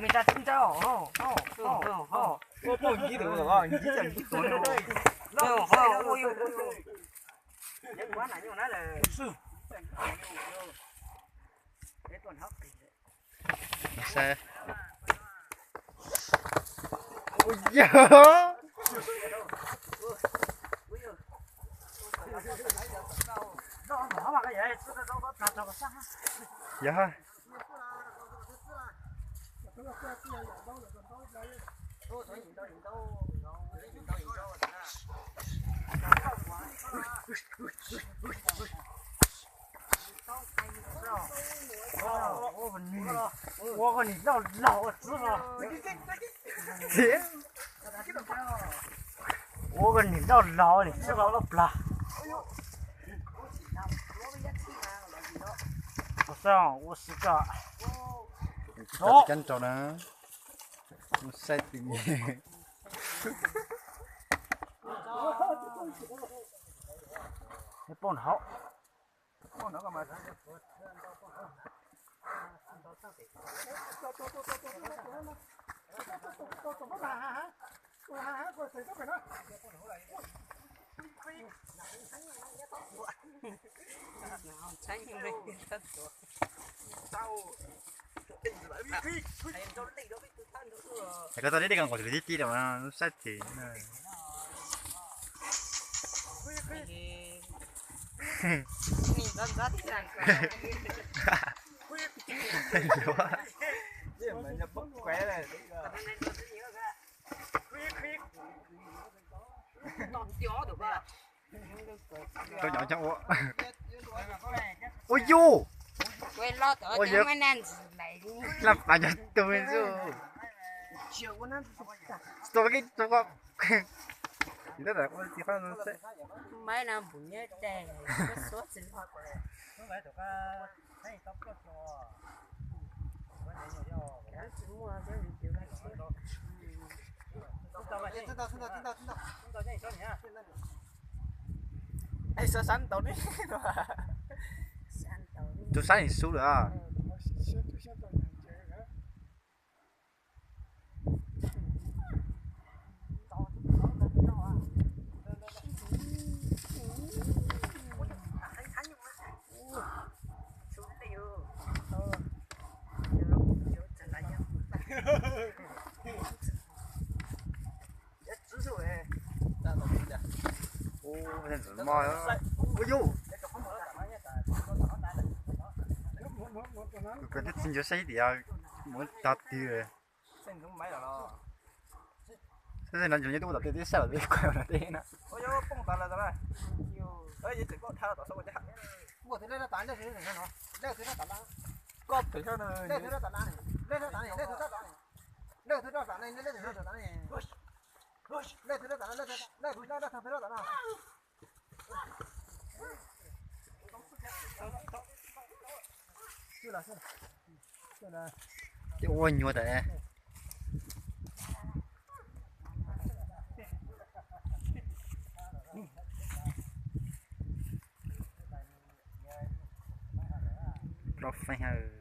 me ta tib nrab os. Ua poj ncib tus, ncib cov ncib tuav no. Saib. Ua yog. Yog. Ua koj nim loj laug ua txwv los. Ua koj nim loj laug nim txwv los loj plag. Ua xwb, ua xwb koj. Cab nrau na. Mus saib twg nyiam. Poj no hauv. Koj tau deb deb koj nqus tib tib rau lub saib tsis. Rau nyob coob ua. Ua yus. Ua yus. Laj pas nyob tus xwb. Tsis tau koj, tsis tau koj. Tsis tau ua tsis qab no xwb. Maiv no npum nyob tes, koj suab tsis tsis muaj. Tus sab nim xub lawm. Ua yus. Kuv twb tsis nco saib tias mus tog twg. Saib no nyob twb ua tom tej teb saib los twb kuaj los tej na. Koj pem no. Ces ua nyuag tas. Rau feeb.